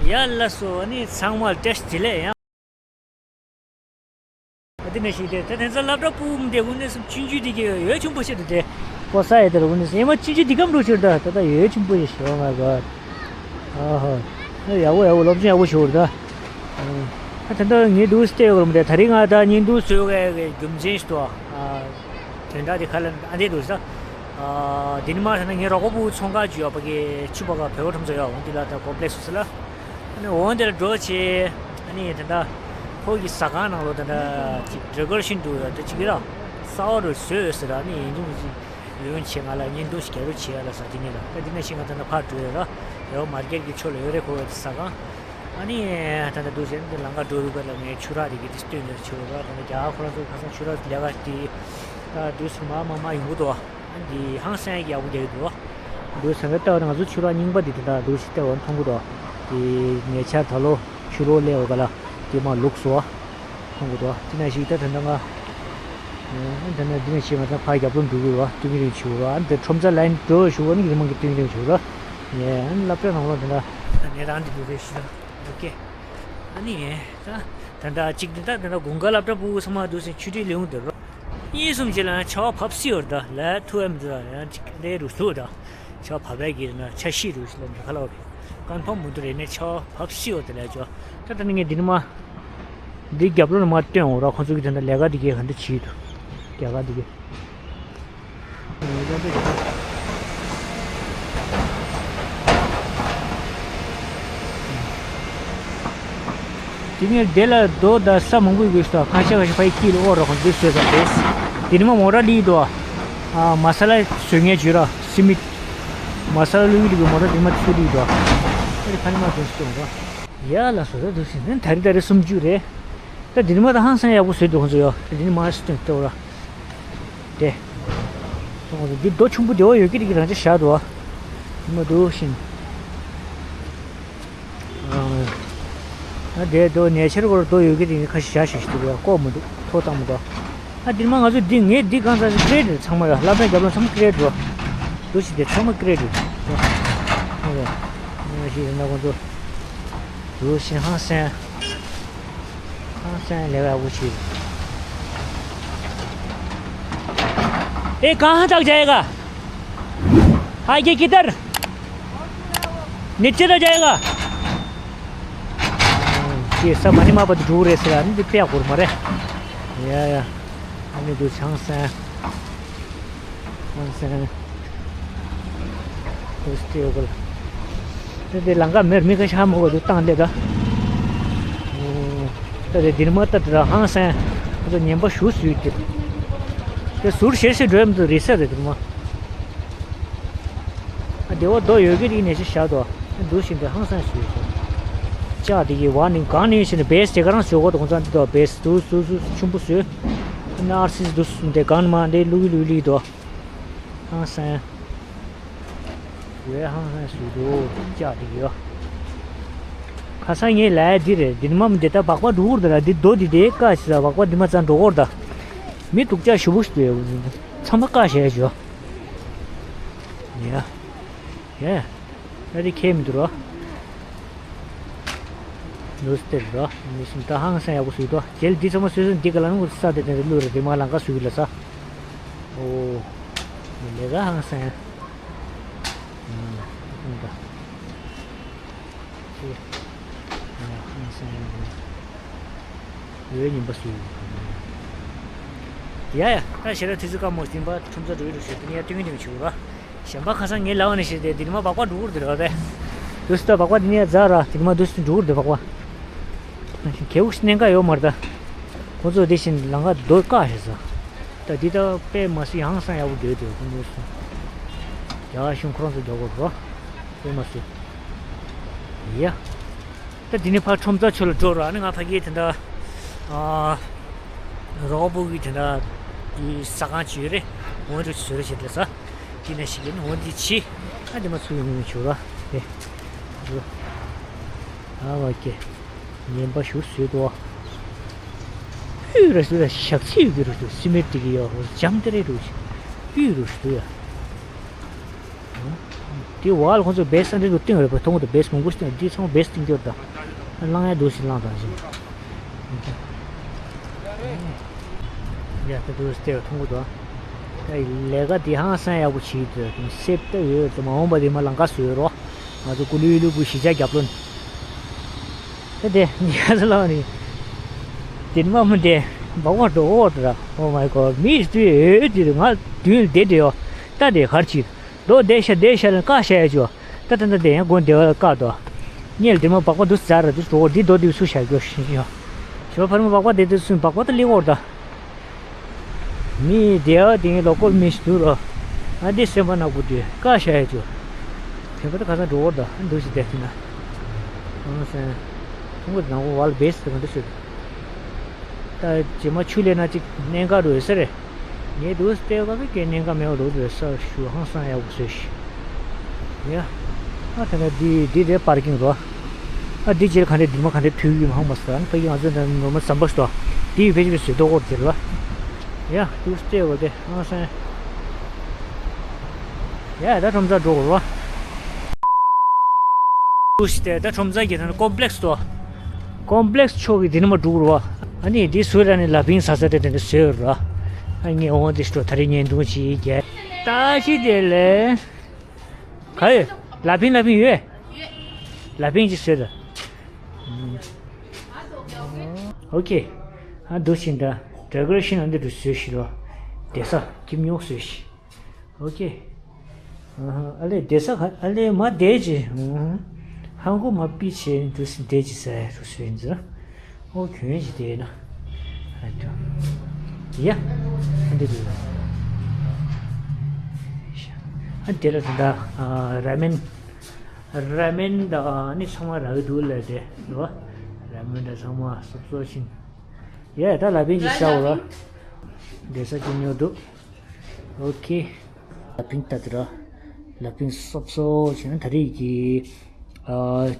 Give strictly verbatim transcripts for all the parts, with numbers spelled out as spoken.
ཡ་ལགས་སོ། ཨ་ནི་ཚང་མ་བཀྲ་ཤིས་བདེ་ལེགས་ཡང་། ཨ་དེ་ནས་ཤིག་དེ་ད་དེ་ཚོ་སློབ་གྲྭ་སྤུ་གུ་དེ་དངོས་གནས་སུ་ཆུང་ཆུང་དེ་གི་འོས་ཆེན་པོ་ཞིག་ཏུ་དེ་ཀོ་ས་ཡ་དེ་ལ་དངོས་གནས་སུ་ཨེ་མ་ཆུང་ཆུང་དེ་གམ་རུ་ཞིག་ད་ད་ད་འོས་ཆེན་པོ་ཞིག་ཞོག་ང་ག་ཨ་ཧོ། ཡག་པོ་ཡག་པོ་སློབ་སྦྱོང་ཡག་པོ་ཞིག་རེད་ད། ཨ་ད་ད་ངས་འདུག་སྟེ་ཡོད་རེད་མ་དེ་ད་རིང་ང་ད་བརྙན་ཐུང་བཟོ་ཡག་གི་རྒྱུ་མཚན་ཞིག་ཏུ་ཨ། དོན་དག་དེ་ཁ་ལ་ཨ་འདྲས་འདུག་ས། ཨ་དེ་ནི་མ་ཟེར་ན་ངའི་རོགས་པ་སྤུ་གུ་ཚོང་ཁང་ཅིག་ཡོད་པ་གི་ཕྱུ་པ་ག་བོད་པ་ཁྲོམ་ས་ཡོད་འོང་དེ་ལ་ད་ཀོ་པི་ལེགས་སུ་ཟེར་ལ། ཨ་ནི་འོང་དེ་ལ་འགྲོ་བྱས། ཨ་ནི་ད་ལྟ་ཁོ་གི་ཟ་ཁང་ནང་ལོ་ད་ལྟ་ཅིག་ཌེ་ཀོ་རེ་ཤན་འདུག་ཡོད་ད་ཅིག་གི་ལ་གསར་པ་རུ་བཟོས་ཡོད་ཟེར་ལ་ཨ་ནི་ཡིན་དུས་ཅིག་ཡོང་བྱས་ང་ལ་བརྙན་ཐུང་ཞིག་རྒྱག་རོགས་བྱས་ཡ་ལ་ཟ་དེ་ནི་ལ་ད་དེ་ནས་ཤིག་ང་ད་ལྟ་ཕར་འགྲོ་ཡོད་ལ་ཡོད་མར་ཀེ་ཊི་གི་ཕྱོགས་ལ་ཡོད་རེད་ཁོ་གི་ཟ་ཁང་། ཨ་ནི་ད་ལྟ་འདུག་ཟེར་འདི་ལམ་ཁ་འགྲོ་དུས་སྐབས་ལ་ངས་ཆུ་རགས་དེ་གི་དེ་སྟོན་ནས་ཆུ་རགས་ད་ལྟ་རྒྱ་གར་ཁོ་རང་ཚོ་ཁ་སང་ཆུ་རགས་ལས་ཀ་དེ་ད་འདུག་སེ་མ་མ་མ་ཡོང་གི་འདུག་ཨ་འདི་ཧང་སང་ཡག་པོ་རྒྱག་གི་འདུག་འདུག་ཟེར་ན་ལྟ་བ་ན་ང་ཚོ་ཆུ་རགས་རྙིང་པ་འདི་དེ་དག་འདུག་སེ་ལྟ་བ་མཐོང་གི་འདུག་དེ་ཉེ་ཆར་ད་ལོ་ཆུ་ལོག་སླེབས་པ་ག་ལ་དེ་མ་ལུག་སོ་མཐོང་གི་འདུག་དེ་ནང་བཞིན་ད་ད་ལྟ་ང་ད་ནི་འདི་ནས་ཕྱིན་ང་ཚོ་ཕར་རྒྱབ་ལོགས་འགྲོ་གི་རེད་བ། ཏུང་རིང་ཆུ་ར་ཨ་འདི་ཁྲོམ་ས་ལ་ཡིན་འགྲོ་ཞུ་བ་ནི་རི་མང་གི་ཏུང་རིང་ཆུ་ར་ངས་ཨ་ནི་སློབ་གྲྭ་ནང་ལོགས་འདི་ན་ངས་རང་འདི་འདི་རེད་ཤི་ད། ཨོ་ཀེ། ཨ་ནི་ད་ད་ལྟ་གཅིག་འདི་ད་ད་ལྟ་དགུན་ཁ་སློབ་གྲྭ་སྤུ་གུ་ཚང་མ་འདུག་སེ་ཆུ་ཐིགས་ལེའུ་འདི་རོ། གཉིས་གསུམ་ཅིག་ལ་ཆར་པ་བབས་སྲིད་ཡོད་རེད་ད་ལ་ཐུ་ཨེམ་འདི་ད་ཡང་གཅིག་ལས་རུ་སུ་ད། ཆར་པ་བབས་ཀྱི་རེད་ན་ཆར་ཤི་རུ་སུ་ལ་འདི་ཁ་ལ་བ་རེད། ཀན་ཕོམ་མི་འདུག་རེད་ནས་ཆར་པ་བབས་སྲིད་ཡོད་དེ་ལས་ཆོ། ད་ད་ནི་ངས་འདི་ནི་མ། འདི་རྒྱབ་ལོགས་ནས་མར་སྟོན་འོང་ར་ཁོང་ཚོ་གི་དེ་འདྲ་ལས་ཀ་འདི་གས་ག་འདྲ་བྱེད་འདུག་རྒྱ་གར་འདི་གས། དེ་ནས་དེ་ལ་རྡོ་དང་ས་མང་པོ་ཡོད་ས་ཁ་ཤས་ཁ་ཤས་ཕ་ཡི་ཀི་ལ་ཨོ་ར་ཁོང་འདི་བཟོས་ས་རེད། དེ་ནི་མ་མོ་ཊ་ལི་འདུག་ཨ་མ་ས་ལ་བཟོ་མཁན་བྱོས་ར་སི་མིད། མ་ས་ལ་ལུག་གི་མོ་ཊ་དེ་མ་ཚུར་ལི་འདུག་ཨ་རི་ཕ་ནི་མ་དེ་སྟོན་ར། ཡ་ལ་སོ་ད་འདུག་སེ་ནི་ད་རི་ད་རི་སུམ་ཅུ་རེད། ད་འདི་ནི་མ་ད་ཧང་སང་ཡག་པོ་བཟོས་འདུག་ཁོང་ཚོ་ཡོ། ད་འདི་ནི་མ་སི་སྟོན་ཏེ་འོ་ར། དེ། ཁོང་ཚོ་འདི་རྡོ་ཆུང་པོ་དེ་བ་ཡོད་ཀི་རིག་རང་ཅག་བཞག་འདུག་བ། མ་འདུག་ཤིན། ཨ་དེ་རྡོ་ཉེ་ཆར་སྐོར་རྡོ་ཡོད་ཀི་རིག་ཁ་ཤས་བཞག་ཤིག་འདུག་ཡ་ལྐོག་མ་འདུག་ཐོག་བཏང་མ་འདུག་ཨ་འདིར་མ་ང་ཚོ་འདི་ངས་འདི་གང་ས་ཀི་རེད་རེད་ཚང་མ་ཡ་སློབ་གྲྭ་རྒྱབ་ལོགས་ཚང་མ་ཀི་རེད་འགྲོ། འདུག་ཤིག་དེ་ཚང་མ་ཀི་རེད་རེད། ཨ་ཡ། ང་ཞིག་རེད་ན་ཁོང་ཚོ། འདུག་ཤིག་ཧང་སང་། हाँ, सैन लेगा वो चीज। ए, कहाँ तक जाएगा? आगे किधर? नीचे तक जाएगा? ये सब मनी मा बद दूर है सर, नहीं पे और मरे। या, या। हमें दो चांस है। ཨང་སང་། ཨོ་སྟེ་ཨོ་གོ་ལ། དེ་དེ་ལང་ཀ་མེར་མི་ཁ་ཤ་མོ་གོ་དུ་བཏང་ལེ་ད། ཨོ། ད་དེ་དེ་མ་ད་དེ་ཧང་སང་། ཁོ་ཚོ་ཉན་པ་ཞུ་སུས་ཏེ། དེ་ཟུར་ཤེར་ཤེར་འགྲོ་ཡམ་དུ་རེ་ས་རེ་དེ་མ། ཨ་དེ་བ་རྡོ་ཡོད་ཀི་རིག་ནས་ཤི་བཞག་དོ། འདུག་བཞིན་དུ་ཧང་སང་ཞུས་སོ། ལྕགས་དེ་གི་བ་ནི་གང་ནས་ཤི་ནས་བེས་དེ་ག་རང་བཟོ་གོ་དོ་ཁོང་ཚང་འདི་དོ་བེས་དུ་སུ་སུ་ཆུན་པོ་བཟོས། ཨ་ནི་ཨར་སིས་དུ་སུ་འདི་གང་མ་འདི་ལུག་གི་ལུག་ལི་དོ། ཧང་སང་། ཝེ་ཧང་སང་སུ་དོ་ལྕགས་དེ་གི་ཡོ། ཁ་སང་ངས་ལ་ཡ་འདི་རེད་འདི་ནི་མ་མི་འདི་ད་བག་པ་འགྲོ་གོར་ད་ར་འདི་རྡོ་འདི་དེ་ཀ་ཞིག་ད་བག་པ་འདི་མ་ཙང་འགྲོ་གོར་ད། མི་དུག་ལྕགས་ཞུ་བོ་ཞིག་ཏུ་ཡོད་ཚང་མ་ཀ་ཞེས་ཞོ། ཡ། ཡ། ད་དེ་ཁྱེད་མི་འདུག་རོ། ནུས་སྟེར་རོ། ནུས་སུམ་ད་ཧང་སང་ཡག་པོ་སུས་དོ། རྒྱལ་འདི་ཚང་མ་སུས་སུ་འདི་ག་ལ་ནུ་ས་དེ་དེ་བླུ་རེ་དེ་མ་ལང་ཀ་སུས་ལ་ས། ཨོ། མི་ལེ་ག་ཧང་སང་ཡ། ཨང་། ད། ཁྱེད། ཨང་། ཧང་སང་ཡ། འོས་ཉིན་པ་སུ། ཡ་ཡ། ད་ཞེ་ར་ཐི་ཙི་ཀ་མོ་སྟིང་པ་ཁྲོམ་ཚ་འགྲོ་ཡི་འགྲོ་ཞེས་དེ་ནས་ཏིང་ཏིང་ཆུ་ར། གཞན་པ་ཁ་སང་ངའི་ལག་ནས་བཤད་དེ་དེ་ནི་མ་སྦག་སྦག་འགྲོ་གི་རེད་པས། དུས་སུ་ད་སྦག་སྦག་དེ་ནས་རྫ་ར་དེ་ནི་མ་དུས་སུ་འགྲོ་གི་རེད་སྦག་སྦག་ཁེ་འུག་སྣེན་ཀ་ཡོད་མ་རེད་ད། ཁོ་ཚོ་དེ་བཞིན་ལང་ཀ་རྡོ་བཀག་བྱས་སོང་། ད་འདི་ད་དཔེ་མ་སྲིད་ཧང་སང་ཡག་པོ་རྒྱག་འདུག་ཁོ་ཚོས་སོང་། རྒྱ་གཞུང་ཁོ་རང་ཚོ་རྒྱག་དགོས་རེད་པ། དཔེ་མ་སྲིད། ཡ། ད་འདི་ནས་ཕར་ཁྲོམ་རྩ་ཕྱོགས་ལ་འགྲོ་ར་ནི་ང་ཕ་གིའི་དེ་འདྲ། ཨ། རོགས་པོ་གི་དེ་འདྲ། ས་ཁང་ཅིག་ཡོད་རེད། འོན་ཏེ་བཟོ་རེ་བྱེད་དེ་ས། དེ་ནས་ཞིག་ཡིན་འོན་ཏེ་ཆི། ཨ་དེ་མ་ཚུགས་ཡོང་ཆོག་ར། དེ། འགྲོ། ཨ་བ་ཀེ། ཉན་པ་ཞུ་བཟོས་འདུག་ཨ། ཨུ་ར་སུ་ར་ཞག་ཚི་ཡོད་ཀྱི་རུ་ཞུ་སི་མེར་དེ་གི་ཡོ་རུ་འཇམ་དེ་རེད་རུ་ཞུ། ཨུ་རུ་ཞུ་ཡ། དེ་བ་ལ་ཁོང་ཚོ་བེ་སི་ཨ་འདྲ་དུ་བཏིང་ཡོད་པ་མཐོང་གི་འདུག་བེ་སི་མང་པོ་ཞིག་བཏིང་། དེ་ཚང་མ་བེ་སི་བཏིང་རྒྱུ་དང་། བླངས་ཡ་འདུག་ཞིག་བླངས་དང་ཞིག་ཡ་ད་དུ་སྟེ་མཐོང་གི་འདུག་ད་ལས་ཀ་དེ་ཧང་སང་ཡག་པོ་བྱེད་ཀྱི་འདུག་སེབ་ཏོག་ཡོད་དུ་མ་འོངས་པ་དེ་མ་ལང་ཀ་བཟོས་རོགས། ང་ཚོ་ཀུ་ལུ་ལུ་པུ་གཞིས་ཆགས་རྒྱབ་ལོན། ད་དེ་ཉལ་ས་ལ་ནི། དེ་མ་མི་དེ་འབག་པ་འགྲོ་འོ་དེ་ར། Oh my god, མི་དུས་འོད་དེ་ང་མདུན་ལ་བསྡད་བསྡད་ཡོད། ད་དེ་གར་ཅིག་ལོ་བསྡད་ཤ་བསྡད་ཤ་ལ་བཀག་བཞག་ཡ་ཅོ། ད་ད་ད་དེ་ཡང་སྒོ་འདེ་བ་བཀག་དོ། ཉལ་དེ་མ་འབག་པ་འདུག་ཟ་ར་འདུག་འགྲོ་འོ་འདི་རྡོ་འདི་སུ་བཞག་རྒྱོ་ཤི་ཡོ། ཞོ་ཕར་མ་འབག་པ་དེ་དུས་སུ་འབག་པ་ད་ལི་འོར་ད། མི་དེ་ཨ་དེ་ལོ་ཀལ་མི་ཞིག་འདུག་རོ། ཨ་འདི་སེམས་པ་ནག་པོ་དེ་བཀག་བཞག་ཡ་ཅོ། དེ་པ་ད་ཁ་སང་འགྲོ་བར་ད་འདུག་ཞིག་བསྡད་ཐུབ་ན། ཨང་སན། ཁོང་གི་ནང་པོ་བལ་བེས་དེ་ག་འདུག་ཞིག་ད་རྗེས་མ་ཆུ་ལས་ན་ཅིག་གནད་འགག་རུ་ཡོད་ས་རེད། ངས་འདུག་སྟེ་བ་གི་གནད་འགག་མེད་པ་རུ་ཡོད་ས་ཞུ་ཧང་སང་ཡག་པོ་བཟོས་ཤིག་ཡ། ཨ་ད་ནི་འདི་འདི་རེད་པར་ཀིང་རོ། ཨ་འདི་རྗེས་ག་འདྲས་འདི་མ་ག་འདྲས་ཕུལ་གི་ཡོད་མ་ཧང་མ་སོང་ཨ་ནི་ཕ་གི་ང་ཚོ་འདི་ནོར་མ་ཟམ་པ་ཞིག་འདུག་འདི་ཡི་ཕེ་ཅི་ཕེ་བཟོས་ཏོ་ཀོར་དེ་རོ། ཡ་ཏུ་སྟེ་བ་དེ་ཨང་སན། ཡ་ད་ཁྲོམ་ཚ་འགྲོ་རོ། ཏུ་སྟེ་ད་ཁྲོམ་ཚ་གི་ཐ་ན་ཀོམ་པི་ལེགས་སི་དོ། ཀོམ་པི་ལེགས་སི་ཕྱོགས་ཀྱི་འདི་ནི་མ་འགྲོ་རོ། ཨ་ནི་འདི་བཟོས་ར་ནི་ལ་ཕིང་ས་ས་དེ་དེ་འདྲ་བཟོས་རོ། ཨ་ངས་འོང་འདི་ཞིག་འགྲོ་ད་རེས་ཉན་འདུག་ཅིག་རྒྱ། ད་ཅི་དེ་ལས། ག་ཡོད། ལ་ཕིང་ལ་ཕིང་ཡོད། ལ་ཕིང་ཅིག་བཟོས་ད། ཨོ་ཁེ། ཨ་འདུག་ཕྱིན་ད། ཌེ་ཀོ་རེ་ཤན་ཨ་འདི་འདྲ་བཟོས་ཤིག་རོ། བསྡད་ས་ཁྱིམ་ཉོག་བཟོས་ཤིག་ཨོ་ཁེ། ཨ་ལེ་བསྡད་ས་ག་ཨ་ལེ་མ་བསྡད་ཅི། ཧང་གོ་མ་པི་ཆེ་འདུག་སེ་བསྡད་ཅི་ཟེར་རུ་བཟོས་ཡིན་ཟེར། ཨོ་ཁྱོད་ཡིན་ཞིག་བསྡད་ན། ཨ་འདུག་ཡ། ཨ་འདི་འདུག་ཨ་འདི་ལ་ད་ལྟ་ར་མེན། ར་མེན་དང་ཨ་ནི་ཚང་མ་རག་གི་འདུག་ལ་དེ་རེད་བ། ར་མེན་དང་ཚང་མ་སོབ་སོབ་ཕྱིན། ཡ་ད་ལ་ཕིང་ཅིག་ཟ་འོ་ར། བསྡད་ས་ཅིག་ཉོ་འདུག་ཨོ་ཁེ། ལ་ཕིང་ལྟ་དུ་ར། ལ་ཕིང་སོབ་སོབ་བྱས་ན་ད་རེས་ཀྱི། ཨ།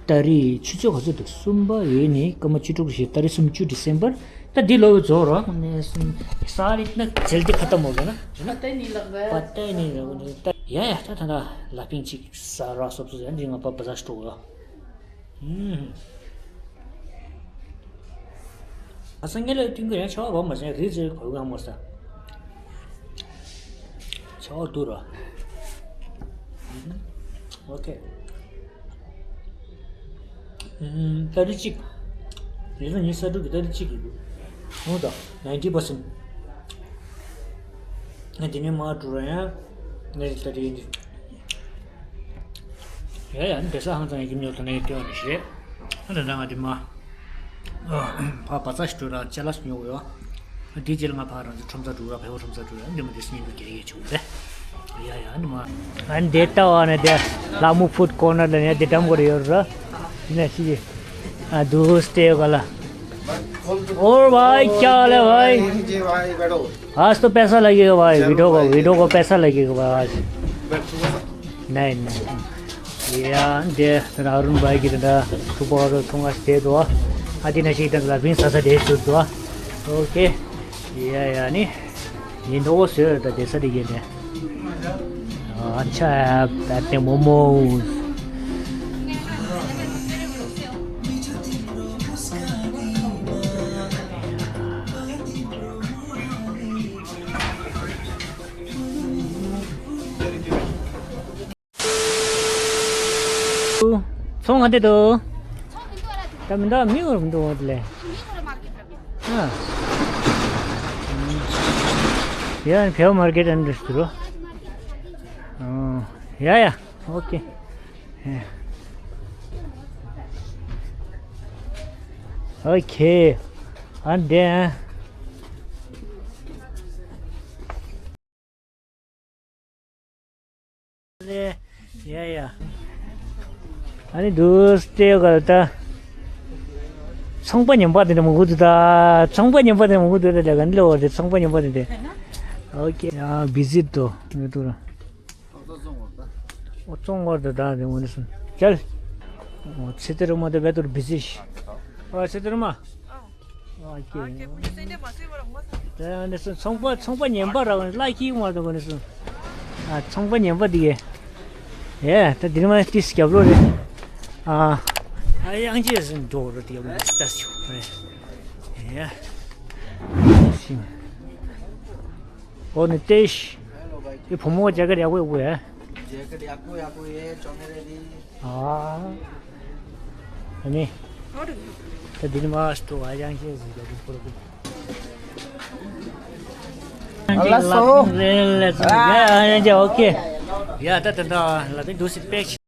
ཏ་རིག་ཆུ་ཚོད་ག་ཚོད་འདུག་གསུམ་པ་ཡོད་ནི་སྐར་མ་བཅུ་དྲུག་རེད། ཏ་རིག་སུམ་ཅུ་ཌི་སེམ་པར། ད་འདི་ལོ་བའི་རྫོགས་རོགས་ནས་གསུམ། ས་རིག་ན་ཚེལ་འདི་ཁ་ཏ་མོ་ག་ན་ཡོད་ན། པ་ཏའི་ནི་ལག་པ། པ་ཏའི་ནི་ལག་པ་ནི་ད་ཡ་ཡ་ད་ད་ད་ལ་ཕིང་ཅིག་ཟ་ར་སོབ་སོབ་ཡ་འདི་ང་པ་པ་ཟ་སྟོ་ག་ཨ་སང་ངེ་ལ་ཏིང་གུ་ཡང་ཆ་བ་བ་མ་ཟེ་རི་ཟེ་གོ་ག་མོ་ས་ཆ་བ་དུ་ར། ཨོ་ཁེ། ཏ་རིག་གཅིག་ལས་ལོ་ཉི་ཤུ་རྩ་དྲུག་གི་ཏ་རིག་གཅིག་གི་འདུག་ཧོ་ད་ནའིན་ཊི་པར་སེན་ཊི། ང་དེ་ནས་མ་འགྲོ་ར་ཡང་ངས་ཏ་རིག་འདི། ཡ་ཡ་འདི་ས་ཧང་ཚང་ཡིན་གྱི་མྱོང་ཐོན་ནས་སྟོན་བ་ནི་ཞེས། ཨ་ད་ང་དེ་མ། ཕ་བ་ཚ་ཞིག་འགྲོ་ར་ཅ་ལག་ཉོ་གི་ཡོད། དེ་རྗེས་ལ་ང་ཕ་རང་ཚོ་ཁྲོམ་ཚ་འགྲོ་ར་བལ་པོ་ཁྲོམ་ཚ་འགྲོ་ར་འདི་མ་དེ་སྙིང་པོ་རྒྱག་ཡས་བྱུང་སྟེ། ཡ་ཡ་འདི་མ། ཨ་འདི་ལྟ་བ་ནི་དེ་ལ་མོ་ཕུད་ཀོར་ནར་ལ་ནི་དེ་འགྲམ་གོ་རེ་ཡོད་ར། འདི་ན་ཤི་ཡི། ཨ་དུ་སྟེ་ག་ལ། और भाई क्या हाल है भाई? जी भाई बैठो। आज तो पैसा लगेगा भाई, वीडियो को, वीडियो को पैसा लगेगा भाई आज। नहीं नहीं। ཡ་འདི་ད་ཨ་རུན་བྷའི་གི་ད་ཐུག་པ་རུ་ཐུང་ང་སྟེ་དོ། ཨ་དེ་ན་ཞིག་ད་ལ་བིན་ས་ས་དེ་ཚུད་དོ། ཨོ་ཁེ། ཡ་ཡ་ནི། ཉིན་དོ་སོས་ད་དེ་ས་དེ་གི་ནི། अच्छा है, बैठते मोमोज। ཚོང་ག་འདི་འདུག་ཚོང་མི་འདུག་ཨ་ལ། ད་མི་འདུག་མི་འོར་མི་འདུག་འོ་དེ་ལས། མི་འོར་མར་ཀེ་ཊ་ལ་མི། ཨ། ཡ་ཕེའོ་མར་ཀེ་ཊ་ཨན་རེ་སི་ཏུ་རོ། ཨོ། ཡ་ཡ། ཨོ་ཁེ། ཨོ་ཁེ། ཨན་དེ། ཡ་ཡ། ཨ་ནི་དུ་སྟེ་ག་ད། ཚོང་པ་ཉམས་པ་དེ་འདྲ་མང་པོ་འདུག་ད། ཚོང་པ་ཉམས་པ་དེ་མང་པོ་འདུག་ད་ལས་ཀ་འདི་ལས་འོ་དེ་ཚོང་པ་ཉམས་པ་དེ་འདྲ། ཨོ་ཁེ། ཡ་བི་ཟིཊ་དོ་ངེ་ཏུ་ར། ཨོ་ཙོང་བར་དུ་ད་དེ་འོ་ནི་སུན་ཅལ། ཨོ་ཚེ་ཏེ་རུ་མ་དེ་བེ་ཏུར་བི་ཟི་ཤི། ཨོ་ཚེ་ཏེ་རུ་མ། ཨ་ཀེ། དེ་ནི་སུ་ཚོང་པ་ཚོང་པ་ཉན་པ་ར་བ་ལ་ཁྱི་མ་དང་གོ་ནི་སུ། ཨ་ཚོང་པ་ཉན་པ་དེ་གས། ཡ། ད་འདི་ནི་མ་ཏིས་རྒྱབ་ལོགས་རེད། ཨ། ཨ། དབྱངས་ཅན་ཟེར་འགྲོ་རེད། རྒྱབ་ལོགས་ལྟ་ཆོག་རེད། ཡ། འོ་ནི་ཏེ་ཤི། དེ་བུ་མོ་ཇེ་ཀེཊ་ཡག་པོ་ཡག་པོ་ཡ། ཇེ་ཀེཊ་ཡག་པོ་ཡག་པོ་ཡ། ཅོ་ནེ་རེད་དེ། ཨ། ཨ་ནི། ད་འདི་ནི་མ་སྟོ་བ་དབྱངས་ཅན་ཟེར་རྒྱབ་ལོགས་པོ་རེད། ཨ་ལ་སོ། ལ་སོ། ཡ་ཡ་ཡ། ཨོ་ཁེ། ཡ། ད་ད་ད་ལ་དེ་འདུག་སེ་པེ་ཤི།